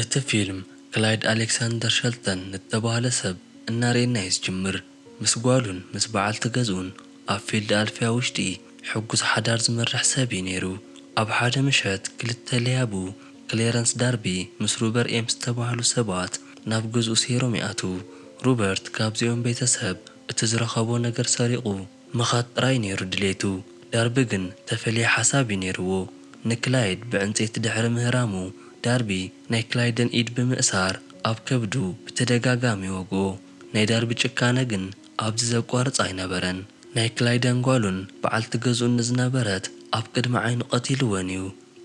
እቲ ፊልም ክላይድ ኣሌክሳንደር ሸልተን ንተባህለ ሰብ እናርእየና እዩ ዝጅምር። ምስ ጓሉን ምስ በዓልቲ ገዝኡን ኣብ ፊልደልፍያ ውሽጢ ሕጉስ ሓዳር ዝመርሕ ሰብ እዩ ነይሩ። ኣብ ሓደ ምሸት ክልተ ለያቡ ክሌረንስ ዳርቢ ምስ ሩበር ኤም ዝተባህሉ ሰባት ናብ ገዝኡ ሰይሮም ይኣትዉ። ሩበርት ካብዚኦም ቤተሰብ እቲ ዝረኸቦ ነገር ሰሪቑ ምኻድ ጥራይ ነይሩ ድሌቱ። ዳርቢ ግን ተፈልየ ሓሳብ እዩ ነይርዎ። ንክላይድ ብዕንፀይቲ ድሕሪ ምህራሙ፣ ዳርቢ ናይ ክላይደን ኢድ ብምእሳር ኣብ ከብዱ ብተደጋጋሚ ወግኦ። ናይ ዳርቢ ጭካነ ግን ኣብዚ ዘቋርጽ ኣይነበረን። ናይ ክላይደን ጓሉን በዓልቲ ገዝኡን ንዝነበረት ኣብ ቅድሚ ዓይኑ ቀቲልወን እዩ።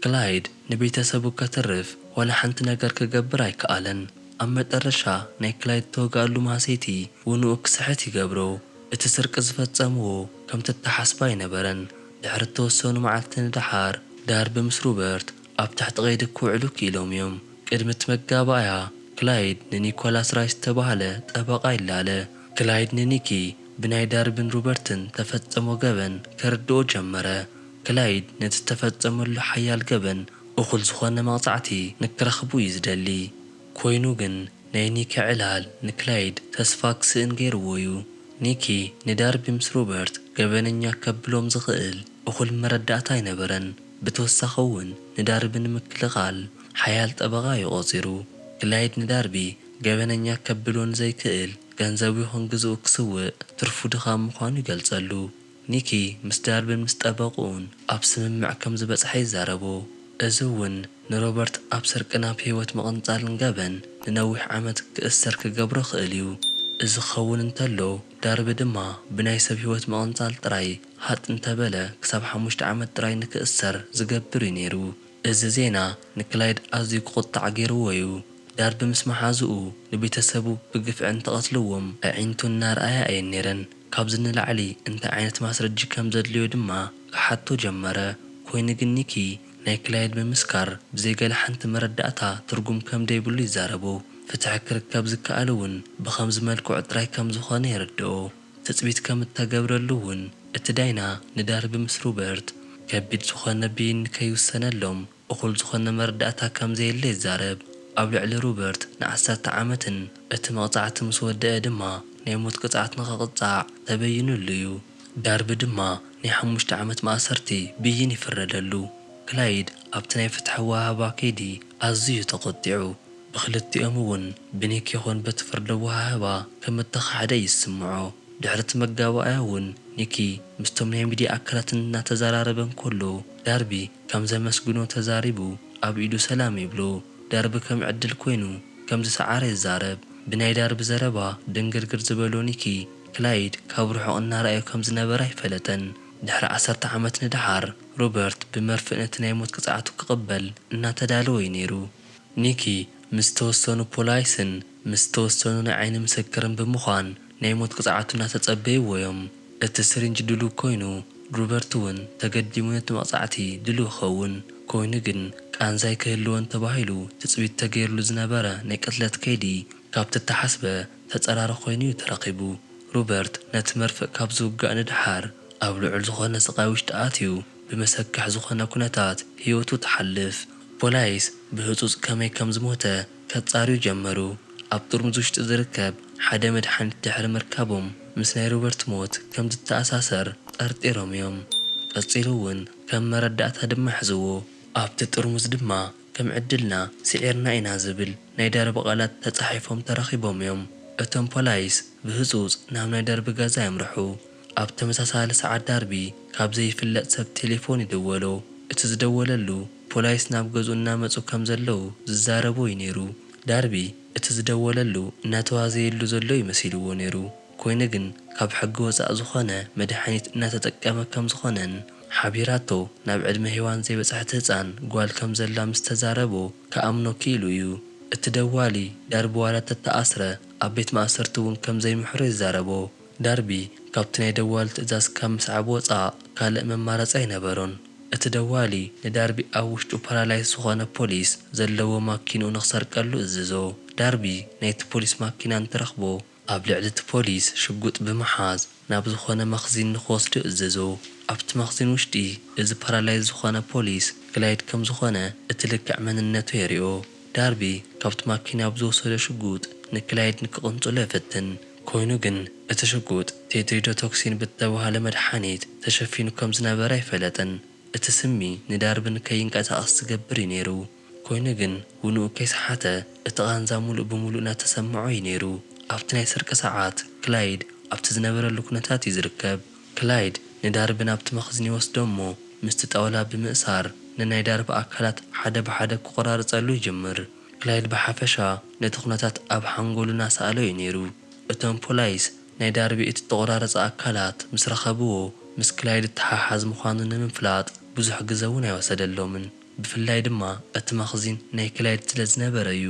ክላይድ ንቤተሰቡ ከትርፍ ዋላ ሓንቲ ነገር ክገብር ኣይከኣለን። ኣብ መጠረሻ ናይ ክላይድ ተወግኣሉ ማህሰይቲ ውንኡ ክስሕት ይገብሮ። እቲ ስርቂ ዝፈጸምዎ ከም ተተሓስባ ኣይነበረን። ድሕሪ እተወሰኑ መዓልቲ ንደሓር ዳርቢ ምስ ሩበርት ኣብ ትሕቲ ቀይዲ ክውዕሉ ክኢሎም እዮም። ቅድሚ እቲ መጋባእያ ክላይድ ንኒኮላስ ራይስ ዝተባህለ ጠበቓ ይላለ። ክላይድ ንኒኪ ብናይ ዳርብን ሩበርትን ተፈጸሞ ገበን ከረድኦ ጀመረ። ክላይድ ነቲ ዝተፈጸመሉ ሓያል ገበን እኹል ዝኾነ መቕጻዕቲ ንክረኽቡ እዩ ዝደሊ። ኮይኑ ግን ናይ ኒኪ ዕላል ንክላይድ ተስፋ ክስእን ገይርዎ እዩ። ኒኪ ንዳርቢ ምስ ሩበርት ገበነኛ ከብሎም ዝኽእል እኹል መረዳእታ ኣይነበረን። ብተወሳኺ እውን ንዳርቢ ንምክልኻል ሓያል ጠበቓ እዩ ቆጺሩ። ክላይድ ንዳርቢ ገበነኛ ከብሎ ንዘይክእል ገንዘቡ ይኹን ግዝኡ ክስውእ ትርፉ ድኻም ምዃኑ ይገልጸሉ። ኒኪ ምስ ዳርብን ምስ ጠበቕኡን ኣብ ስምምዕ ከም ዝበጽሐ ይዛረቡ። እዚ እውን ንሮበርት ኣብ ስርቂ ናብ ህይወት ምቕንጻልን ገበን ንነዊሕ ዓመት ክእሰር ክገብሮ ክእል እዩ። እዚ ክኸውን እንተሎ ዳርቢ ድማ ብናይ ሰብ ህይወት ምቕንጻል ጥራይ ሃጥ እንተበለ ክሳብ ሓሙሽተ ዓመት ጥራይ ንክእሰር ዝገብር እዩ ነይሩ። እዚ ዜና ንክላይድ ኣዝዩ ክቑጣዕ ገይርዎ እዩ። ዳርቢ ምስ መሓዝኡ ንቤተሰቡ ብግፍዒ እንተቐትልዎም ኣዒንቱ እናረኣያ እየን ነይረን። ካብዚ ንላዕሊ እንታይ ዓይነት ማስረጂ ከም ዘድልዮ ድማ ክሓቶ ጀመረ። ኮይኑ ግን ኒኪ ናይ ክላይድ ምምስካር ብዘይ ገለ ሓንቲ መረዳእታ ትርጉም ከም ደይብሉ ይዛረቡ። ፍትሒ ክርከብ ዝከኣል እውን ብኸምዚ መልክዑ ጥራይ ከም ዝኾነ የረድኦ። ትጽቢት ከም እተገብረሉ እውን እቲ ዳይና ንዳርቢ ምስ ሩበርት ከቢድ ዝኾነ ብይን ከይውሰነሎም እኹል ዝኾነ መረዳእታ ከም ዘየለ ይዛረብ። ኣብ ልዕሊ ሩበርት ንዓሰርተ ዓመትን እቲ መቕጻዕቲ ምስ ወደአ ድማ ናይ ሞት ቅጽዓት ንኽቕጻዕ ተበይኑሉ እዩ። ዳርቢ ድማ ናይ ሓሙሽተ ዓመት ማእሰርቲ ብይን ይፍረደሉ። ክላይድ ኣብቲ ናይ ፍትሒ ኣወሃህባ ከይዲ ኣዝዩ ተቖጢዑ። ብክልቲኦም እውን ብኒክ ይኹን በቲ ፍርዲ ኣወሃህባ ከም እተኻሕደ እዩ ዝስምዖ። ድሕሪ እቲ መጋባእያ እውን ኒኪ ምስቶም ናይ ሚድያ ኣካላት እናተዘራረበ እንከሎ ዳርቢ ከም ዘመስግኖ ተዛሪቡ ኣብ ኢዱ ሰላም ይብሎ። ዳርቢ ከም ዕድል ኮይኑ ከም ዝሰዓረ ይዛረብ። ብናይ ዳርቢ ዘረባ ድንግርግር ዝበሎ ኒኪ ክላይድ ካብ ርሑቕ እናረኣዮ ከም ዝነበረ ኣይፈለጠን። ድሕሪ ዓሰርተ ዓመት ንደሓር ሮበርት ብመርፍእ ነቲ ናይ ሞት ቅጽዓቱ ክቕበል እናተዳለወ እዩ ነይሩ። ኒኪ ምስ ተወሰኑ ፖላይስን ምስ ተወሰኑ ናይ ዓይኒ ምስክርን ብምዃን ናይ ሞት ቅጽዓቱ እናተጸበይዎ እዮም። እቲ ስሪንጅ ድሉው ኮይኑ ሩበርት እውን ተገዲሙ ነቲ መቕጻዕቲ ድሉው ይኸውን። ኮይኑ ግን ቃንዛይ ክህልወን ተባሂሉ ትጽቢት ተገይርሉ ዝነበረ ናይ ቅትለት ከይዲ ካብ ተተሓስበ ተጸራሪ ኮይኑ እዩ ተረኺቡ። ሩበርት ነቲ መርፍእ ካብ ዝውጋእ ንደሓር ኣብ ልዑል ዝኾነ ስቓይ ውሽጢ ኣትዩ ብመሰክሕ ዝኾነ ኩነታት ህይወቱ ትሓልፍ። ፖላይስ ብህጹጽ ከመይ ከም ዝሞተ ከጻርዩ ጀመሩ። ኣብ ጥርሙዝ ውሽጢ ዝርከብ ሓደ መድሓኒት ድሕሪ ምርካቦም ምስ ናይ ሮበርት ሞት ከም ዝተኣሳሰር ጠርጢሮም እዮም። ቀጺሉ እውን ከም መረዳእታ ድማ ይሕዝዎ። ኣብቲ ጥርሙዝ ድማ ከም ዕድልና ስዒርና ኢና ዝብል ናይ ዳርቢ ቃላት ተጻሒፎም ተረኺቦም እዮም። እቶም ፖላይስ ብህጹጽ ናብ ናይ ዳርቢ ገዛ የምርሑ። ኣብ ተመሳሳሊ ሰዓት ዳርቢ ካብ ዘይፍለጥ ሰብ ቴሌፎን ይድወሎ። እቲ ዝደወለሉ ፖላይስ ናብ ገዝኡ እናመጹ ከም ዘለዉ ዝዛረቦ እዩ ነይሩ። ዳርቢ እቲ ዝደወለሉ እናተዋዘየሉ ዘሎ እዩ መሲልዎ ነይሩ። ኮይኑ ግን ካብ ሕጊ ወጻእ ዝኾነ መድሓኒት እናተጠቀመ ከም ዝኾነን ሓቢራቶ ናብ ዕድመ ሄዋን ዘይበጽሐት ህጻን ጓል ከም ዘላ ምስ ተዛረቦ ክኣምኖ ክኢሉ እዩ። እቲ ደዋሊ ዳርቢ ዋላ ተተኣስረ ኣብ ቤት ማእሰርቲ እውን ከም ዘይምሕሮ ይዛረቦ። ዳርቢ ካብቲ ናይ ደዋሊ ትእዛዝ ካብ ምስዓብ ወጻእ ካልእ መማረጺ ኣይነበሮን። እቲ ደዋሊ ንዳርቢ ኣብ ውሽጡ ፓራላይዝ ዝኾነ ፖሊስ ዘለዎ ማኪንኡ ንኽሰርቀሉ እዝዞ። ዳርቢ ናይቲ ፖሊስ ማኪና እንትረኽቦ ኣብ ልዕሊ እቲ ፖሊስ ሽጉጥ ብምሓዝ ናብ ዝኾነ መኽዚን ንኽወስዶ እዘዞ። ኣብቲ መኽዚን ውሽጢ እዚ ፓራላይዝ ዝኾነ ፖሊስ ክላይድ ከም ዝኾነ እቲ ልክዕ መንነቱ የሪኦ። ዳርቢ ካብቲ ማኪና ብዝወሰዶ ሽጉጥ ንክላይድ ንክቕንጽሎ ይፍትን። ኮይኑ ግን እቲ ሽጉጥ ቴትሪዶቶክሲን ብተባህለ መድሓኒት ተሸፊኑ ከም ዝነበረ ኣይፈለጠን። እቲ ስሚ ንዳርቢ ንከይንቀሳቐስ ዝገብር እዩ ነይሩ። ኮይኑ ግን ውንኡ ከይሰሓተ እቲ ቓንዛ ሙሉእ ብምሉእ እናተሰምዖ እዩ ነይሩ። ኣብቲ ናይ ስርቂ ሰዓት ክላይድ ኣብቲ ዝነበረሉ ኩነታት እዩ ዝርከብ። ክላይድ ንዳርቢ ናብቲ መኽዚን ይወስዶ እሞ ምስቲ ጣውላ ብምእሳር ንናይ ዳርቢ ኣካላት ሓደ ብሓደ ክቆራርጸሉ ይጅምር። ክላይድ ብሓፈሻ ነቲ ኩነታት ኣብ ሓንጎሉ እናሰኣሎ እዩ ነይሩ። እቶም ፖላይስ ናይ ዳርቢ እቲ እተቖራረጸ ኣካላት ምስ ረኸብዎ፣ ምስ ክላይድ እተሓሓዝ ምዃኑ ንምፍላጥ ብዙሕ ግዘ እውን ኣይወሰደሎምን። ብፍላይ ድማ እቲ መኽዚን ናይ ክላይድ ስለ ዝነበረ እዩ።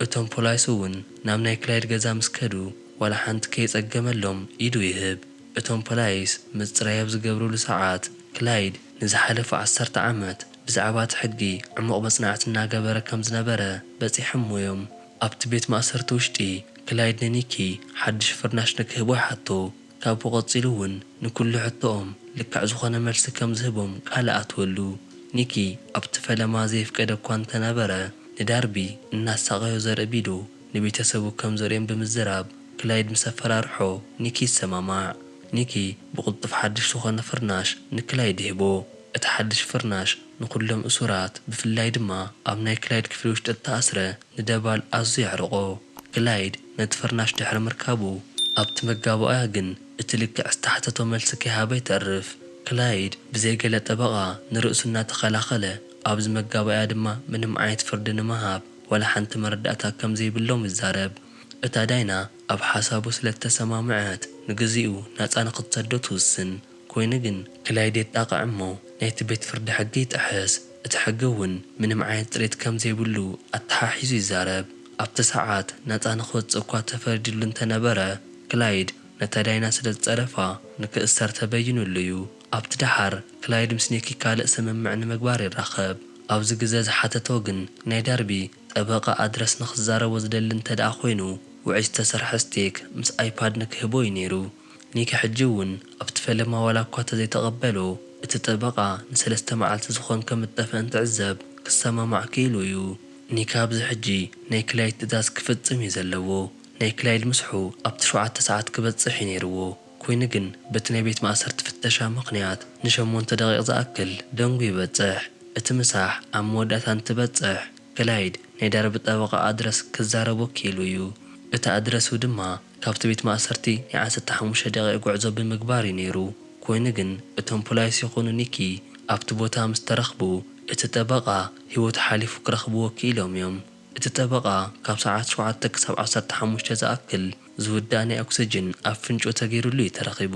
እቶም ፖላይስ እውን ናብ ናይ ክላይድ ገዛ ምስ ከዱ፣ ዋላ ሓንቲ ከየጸገመሎም ኢዱ ይህብ። እቶም ፖላይስ ምጽራይ ኣብ ዝገብርሉ ሰዓት፣ ክላይድ ንዝሓለፉ ዓሰርተ ዓመት ብዛዕባ እቲ ሕጊ ዕሙቕ መጽናዕቲ እናገበረ ከም ዝነበረ በጺሖምዎ እዮም። ኣብቲ ቤት ማእሰርቲ ውሽጢ፣ ክላይድ ንኒኪ ሓድሽ ፍርናሽ ንክህቦ ይሓቶ። ካብኡ ቀጺሉ እውን ንኩሉ ሕቶኦም ልክዕ ዝኾነ መልሲ ከም ዝህቦም ቃል ኣትወሉ። ኒኪ ኣብቲ ፈለማ ዘየፍቀደ እኳ እንተነበረ፣ ንዳርቢ እናሳቐዮ ዘርኢ ቪድዮ ንቤተሰቡ ከም ዘርእዮም ብምዝራብ፣ ክላይድ ምስ ኣፈራርሖ ኒኪ ይሰማማዕ። ኒኪ ብቕልጡፍ ሓድሽ ዝኾነ ፍርናሽ ንክላይድ ይህቦ። እቲ ሓድሽ ፍርናሽ ንኹሎም እሱራት፣ ብፍላይ ድማ ኣብ ናይ ክላይድ ክፍሊ ውሽጢ እተኣስረ ንደባል ኣዝዩ የዕርቖ። ክላይድ ነቲ ፍርናሽ ድሕሪ ምርካቡ፣ ኣብቲ መጋባእያ ግን እቲ ልክዕ ዝተሓተቶ መልሲ ከይሃበ ይተርፍ። ክላይድ ብዘይገለ ጠበቓ ንርእሱ እናተኸላኸለ፣ ኣብዚ መጋባእያ ድማ ምንም ዓይነት ፍርዲ ንምሃብ ዋላ ሓንቲ መረዳእታ ከም ዘይብሎም ይዛረብ። እታ ዳይና ኣብ ሓሳቡ ስለ እተሰማምዐት፣ ንግዚኡ ናጻ ንኽትሰዶ ትውስን። ኮይኑ ግን ክላይድ የጣቕዕ እሞ ናይቲ ቤት ፍርዲ ሕጊ ይጥሕስ። እቲ ሕጊ እውን ምንም ዓይነት ጽሬት ከም ዘይብሉ ኣተሓሒዙ ይዛረብ። ኣብቲ ሰዓት ናጻ ንኽወጽእ እኳ ተፈሪድሉ እንተነበረ፣ ክላይድ ነታ ዳይና ስለ ዝጸረፋ ንክእሰር ተበይኑሉ እዩ። ኣብቲ ደሓር ክላይድ ምስ ኒኪ ካልእ ስምምዕ ንምግባር ይራኸብ። ኣብዚ ግዘ ዝሓተቶ ግን ናይ ዳርቢ ጠበቓ ኣድረስ ንኽዛረቦ ዝደሊ እንተ ደኣ ኮይኑ፣ ውዑይ ዝተሰርሐ ስቴክ ምስ ኣይፓድ ንክህቦ እዩ ነይሩ። ኒኪ ሕጂ እውን ኣብቲ ፈለማ ዋላ እኳ ተዘይተቐበሎ፣ እቲ ጠበቓ ንሰለስተ መዓልቲ ዝኾን ከም እጠፍአ እንትዕዘብ ክሰማማዕ ክኢሉ እዩ። ኒኪ ኣብዚ ሕጂ ናይ ክላይድ ትእዛዝ ክፍጽም እዩ ዘለዎ። ናይ ክላይድ ምስሑ ኣብቲ ሸውዓተ ሰዓት ክበጽሕ እዩ ነይርዎ። ኮይኑ ግን በቲ ናይ ቤት ማእሰርቲ ፍተሻ ምኽንያት ንሸሞንተ ደቂቕ ዝኣክል ደንጉ ይበጽሕ። እቲ ምሳሕ ኣብ መወዳእታ እንትበጽሕ፣ ክላይድ ናይ ዳርቢ ጠበቓ ኣድረስ ክዛረቦ ክኢሉ እዩ። እቲ ኣድረሱ ድማ ካብቲ ቤት ማእሰርቲ ናይ ዓሰርተ ሓሙሽተ ደቂቕ ጉዕዞ ብምግባር እዩ ነይሩ። ኮይኑ ግን እቶም ፖላይስ ይኹኑ ኒኪ ኣብቲ ቦታ ምስ ተረኽቡ፣ እቲ ጠበቓ ህይወቱ ሓሊፉ ክረኽብዎ ክኢሎም እዮም። እቲ ጠበቓ ካብ ሰዓት ሸውዓተ ክሳብ ዓሰርተ ሓሙሽተ ዝኣክል ዝውዳእ ናይ ኦክስጅን ኣብ ፍንጭኡ ተገይሩሉ እዩ ተረኺቡ።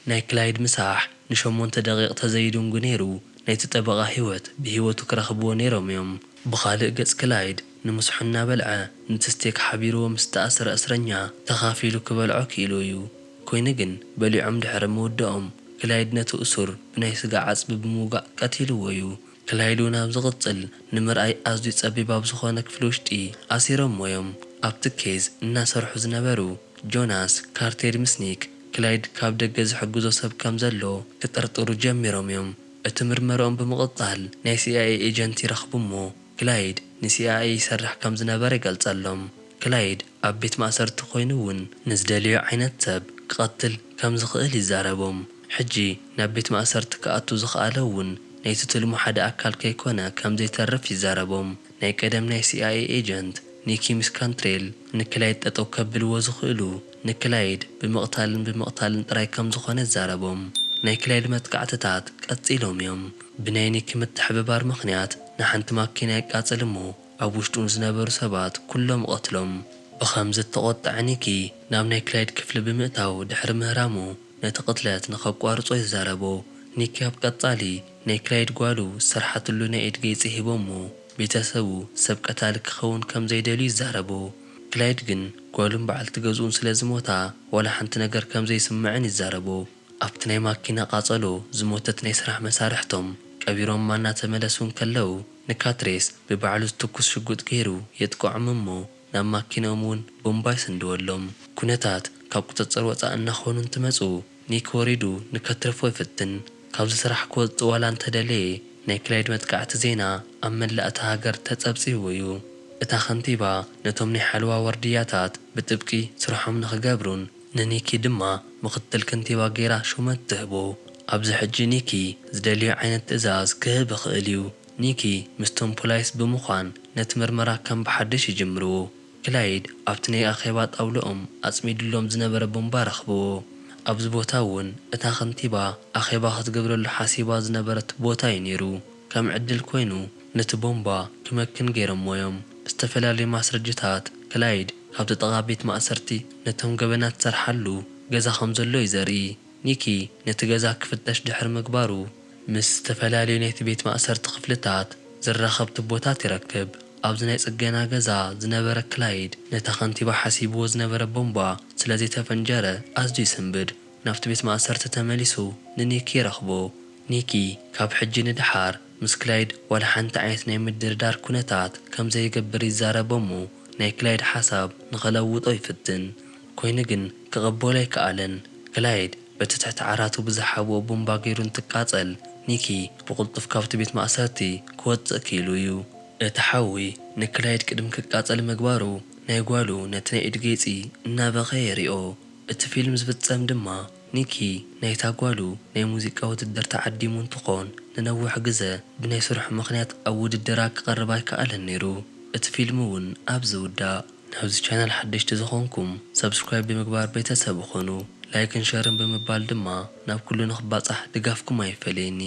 ናይ ክላይድ ምሳሕ ንሸሞንተ ደቂቕ ተዘይድንጉ ነይሩ፣ ናይቲ ጠበቓ ህይወት ብህይወቱ ክረኽብዎ ነይሮም እዮም። ብኻልእ ገጽ ክላይድ ንምስሑ እናበልዐ፣ ነቲ ስቴክ ሓቢርዎ ምስ ዝተኣስረ እስረኛ ተኻፊሉ ክበልዖ ክኢሉ እዩ። ኮይኑ ግን በሊዖም ድሕሪ ምውዳኦም፣ ክላይድ ነቲ እሱር ብናይ ስጋ ዓጽሚ ብምውጋእ ቀቲልዎ እዩ። ክላይድ እውን ኣብ ዝቕጽል ንምርኣይ ኣዝዩ ጸቢብ ኣብ ዝኾነ ክፍሊ ውሽጢ ኣሲሮምዎ እዮም። ኣብቲ ኬዝ እናሰርሑ ዝነበሩ ጆናስ፣ ካርቴድ ምስ ኒክ፣ ክላይድ ካብ ደገ ዝሕግዞ ሰብ ከም ዘሎ ክጥርጥሩ ጀሚሮም እዮም። እቲ ምርመርኦም ብምቕጻል ናይ ሲኣይኤ ኤጀንት ይረኽቡ እሞ ክላይድ ንሲኣይኤ ይሰርሕ ከም ዝነበረ ይገልጸሎም። ክላይድ ኣብ ቤት ማእሰርቲ ኮይኑ እውን ንዝደለዮ ዓይነት ሰብ ክቐትል ከም ዝኽእል ይዛረቦም። ሕጂ ናብ ቤት ማእሰርቲ ክኣቱ ዝኸኣለ እውን ናይቲ ትልሙ ሓደ ኣካል ከይኮነ ከም ዘይተርፍ ይዛረቦም። ናይ ቀደም ናይ ሲኣይኤ ኤጀንት ኒኪ ምስ ካንትሬል ንክላይድ ጠጠው ከብልዎ ዝኽእሉ ንክላይድ ብምቕታልን ብምቕታልን ጥራይ ከም ዝኾነ ይዛረቦም። ናይ ክላይድ መጥቃዕትታት ቀጺሎም እዮም። ብናይ ኒኪ ምትሕብባር ምኽንያት ንሓንቲ ማኪና የቃጽል እሞ ኣብ ውሽጡ ዝነበሩ ሰባት ኩሎም ይቐትሎም። ብኸምዚ እተቖጥዐ ኒኪ ናብ ናይ ክላይድ ክፍሊ ብምእታው ድሕሪ ምህራሙ ነቲ ቅትለት ንኸቋርጾ ይዛረቦ። ኒኪ ኣብ ቀጻሊ ናይ ክላይድ ጓሉ ዝሰርሓትሉ ናይ ኢድ ገይጺ ሂቦሞ፣ ቤተሰቡ ሰብ ቀታሊ ክኸውን ከም ዘይደልዩ ይዛረቦ። ክላይድ ግን ጓሉን በዓልቲ ገዝኡን ስለ ዝሞታ ዋላ ሓንቲ ነገር ከም ዘይስምዕን ይዛረቦ። ኣብቲ ናይ ማኪና ቃጸሎ ዝሞተት ናይ ስራሕ መሳርሕቶም ቀቢሮማ እናተመለሱ እንከለዉ፣ ንካትሬስ ብባዕሉ ዝትኩስ ሽጉጥ ገይሩ የጥቅዖም እሞ ናብ ማኪንኦም እውን ቦምባ ይስንድወሎም። ኩነታት ካብ ቁጽጽር ወጻኢ እናኾኑ እንትመጹ፣ ኒክ ወሪዱ ንከትርፎ ይፍትን። ካብዚ ስራሕ ክወጽእ ዋላ እንተደለየ፣ ናይ ክላይድ መጥቃዕቲ ዜና ኣብ መላእ እታ ሃገር ተጸብጺቡ እዩ። እታ ከንቲባ ነቶም ናይ ሓለዋ ዋርድያታት ብጥብቂ ስርሖም ንኽገብሩን ንኒኪ ድማ ምኽትል ከንቲባ ገይራ ሹመት ትህቦ። ኣብዚ ሕጂ ኒኪ ዝደልዮ ዓይነት ትእዛዝ ክህብ ይኽእል እዩ። ኒኪ ምስቶም ፖላይስ ብምዃን ነቲ መርመራ ከም ብሓድሽ ይጅምርዎ። ክላይድ ኣብቲ ናይ ኣኼባ ጣውላኦም ኣጽሚድሎም ዝነበረ ቦምባ ረኽብዎ። ኣብዚ ቦታ እውን እታ ከንቲባ ኣኼባ ክትገብረሉ ሓሲባ ዝነበረት ቦታ እዩ ነይሩ። ከም ዕድል ኮይኑ ነቲ ቦምባ ክመክን ገይሮሞ እዮም። ብዝተፈላለዩ ማስረጃታት ክላይድ ካብቲ ጥቓ ቤት ማእሰርቲ ነቶም ገበናት ዝሰርሓሉ ገዛ ከም ዘሎ እዩ ዘርኢ። ኒኪ ነቲ ገዛ ክፍተሽ ድሕሪ ምግባሩ፣ ምስ ዝተፈላለዩ ናይቲ ቤት ማእሰርቲ ክፍልታት ዝራኸብ ቱቦታት ይረክብ። ኣብዚ ናይ ጽገና ገዛ ዝነበረ ክላይድ፣ ነታ ከንቲባ ሓሲብዎ ዝነበረ ቦምባ ስለ ዘይተፈንጀረ ኣዝዩ ይስንብድ። ናብቲ ቤት ማእሰርቲ ተመሊሱ ንኒኪ ይረኽቦ። ኒኪ ካብ ሕጂ ንደሓር ምስ ክላይድ ዋላ ሓንቲ ዓይነት ናይ ምድርዳር ኩነታት ከም ዘይገብር ይዛረብ እሞ ናይ ክላይድ ሓሳብ ንኸለውጦ ይፍትን። ኮይኑ ግን ክቕበሎ ኣይከኣለን። ክላይድ በቲ ትሕቲ ዓራቱ ብዝሓብኦ ቦምባ ገይሩ እንትቃጸል፣ ኒኪ ብቕልጡፍ ካብቲ ቤት ማእሰርቲ ክወጽእ ክኢሉ እዩ። እቲ ሓዊ ንክላይድ ቅድሚ ክቃጸል ምግባሩ፣ ናይ ጓሉ ነቲ ናይ ኢድ ጌጺ እናበኸየ ይሪኦ። እቲ ፊልም ዝፍጸም ድማ፣ ኒኪ ናይታ ጓሉ ናይ ሙዚቃ ውድድር ተዓዲሙ እንትኾን፣ ንነዊሕ ግዘ ብናይ ስርሑ ምኽንያት ኣብ ውድድራ ክቐርብ ኣይከኣለን ነይሩ። እቲ ፊልም እውን ኣብዚ ይውዳእ። ናብዚ ቻናል ሓደሽቲ ዝኾንኩም፣ ሰብስክራይብ ብምግባር ቤተሰብ ይኹኑ። ላይክን ሸርን ብምባል ድማ ናብ ኩሉ ንኽባጻሕ ድጋፍኩም ኣይፈለየኒ።